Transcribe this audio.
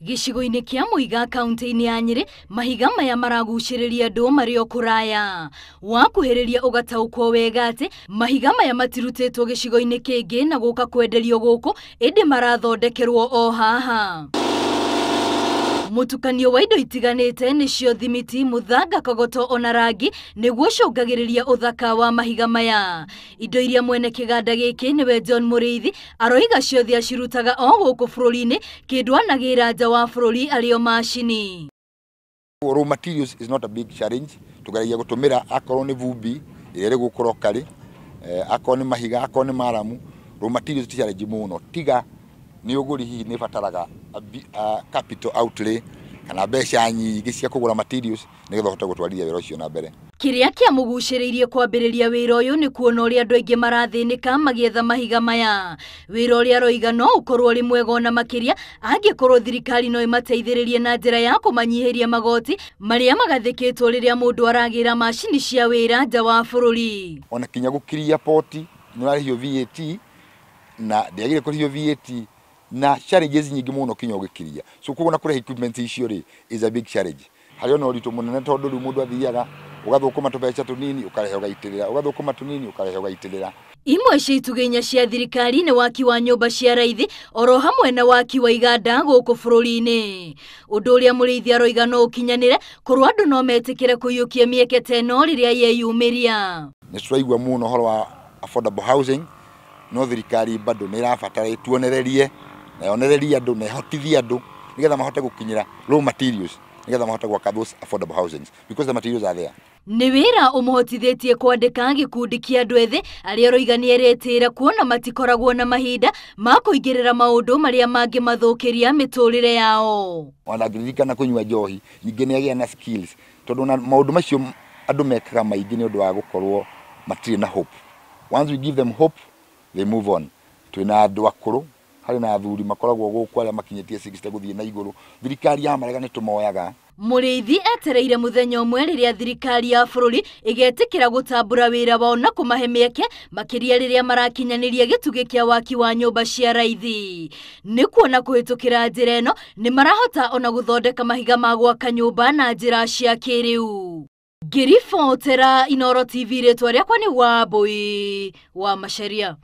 Gĩcigo-inĩ kĩa Mũiga kaunti-inĩ ya Nyĩrĩ, mahiga maya maragucĩrĩria andũ marĩ o kũraya. Wakuhĩrĩria ũgataũkwo wega atĩ mahiga maya matirutĩtwo gĩcigo-inĩ kĩngĩ na gũka kwenderio gũkũ, ĩndĩ marathondekerwo o haha. Mũtukanio wa indo itiganĩte nĩcio thimiti, mũthanga, kogoto ona rangi nĩguo ũcũngagĩrĩria ũthaka wa mahiga maya. Indo iria mwene kĩganda gĩkĩ nĩwe John Mũrĩithi aroiga ciothe acirutaga o gũkũ bũrũri-inĩ, kĩndũ anagĩra nja wa bũrũri arĩ o macini. Raw materials is not a big challenge. Tũgeragia gũtũmĩra akorwo nĩ vumbi ĩrĩa ĩrĩ gũkũ locally, akorwo nĩ mahiga, akorwo nĩ maramu, raw materials ti challenge mũno, tiga nĩ ũgũri hihi nĩ ĩbataraga capital outlay kana mbeca nyingĩ cia kũgũra materials nĩgetha ũhote gũtwarithia wĩra ũcio na mbere. Kĩrĩa kĩamũgucĩrĩirie kwambĩrĩria wĩra ũyũ nĩ kuona ũrĩa andũ aingĩ marathĩnĩka magĩetha mahiga maya. Wĩra ũrĩa aroiga no ũkorwo ũrĩ mwega ona makĩria angĩkorwo thirikari no ĩmateithĩrĩrie na njĩra ya kũmanyihĩria magoti marĩa magathĩkĩtwo rĩrĩa mũndũ aragĩra macini cia wĩra nja wa bũrũri. Ona kinya gũkiria poti nĩ ũrarĩhio VAT na ndĩagĩrĩire kũrĩhio VAT na challenges nyingĩ mũno kinya ũgĩkiria. So koguo na kũrehe equipment icio rĩ is a big challenge. Harĩ ona ũritũ mũnene tondũ rĩu mũndũ athiaga ũgathũkũma tũbeca tũnini ũkarehe ũgaitĩrĩra, ũgathũkũma tũnini ũkarehe ũgaitĩrĩra. Imwe cia itugĩ inya cia thirikari nĩ waki wa nyũmba cia raithi oro hamwe na waki wa iganda gũkũ bũrũri-inĩ. Ũndũ ũrĩa Mũrĩithi aroiga no ũkinyanĩre korwo andũ no metĩkĩre kũiyũkia mĩeke ta ĩno rĩrĩa yeyumĩria. Nĩ tũraigua mũno ũhoro wa affordable housing, no thirikari bado nĩ ĩrabatara ĩtuonererie na yonererie andũ na ĩhotithie andũ nĩgetha mahote gũkinyĩra raw materials nĩgetha mahote gwaka those affordable housings because the materials are there. Nĩ wĩra ũmũhotithĩtie kwandĩka gĩkundi kĩa andũ ethĩ arĩa aroiga nĩeretĩĩra kuona matikoragwo na mahinda ma kũingĩrĩra maũndũ marĩa mangĩmathũkĩria mĩtũrĩre yao. Ona angĩririkana kũnyua njohi ningĩ nĩ agĩa na skills tondũ ona maũndũ macio andũ mekaga maingĩ nĩ ũndũ wa gũkorwo matirĩ na hope. Once we give them hope, they move on. Twĩna andũ akũrũ, harĩ na athuri makoragwo gũkũ arĩa makinyĩtie 60 gũthiĩ na igũrũ. Thirikari ya marega nĩ tũmoyaga. Mũrĩithi etereire mũthenya ũmwe rĩrĩa thirikari ya bũrũri ĩgetĩkĩra gũtambũra wĩra wao na kũmahe mĩeke makĩria rĩrĩa marakinyanĩria gĩtugĩ kĩa waki wa nyũmba cia raithi. Nĩ kuona kũhĩtũkĩra njĩra ĩno nĩ marahota ona gũthondeka mahiga ma gwaka nyũmba na njĩra cia kĩrĩu. Ngĩribotera Inooro TV, rĩtwa rĩakwa nĩ Wambui wa Macharia.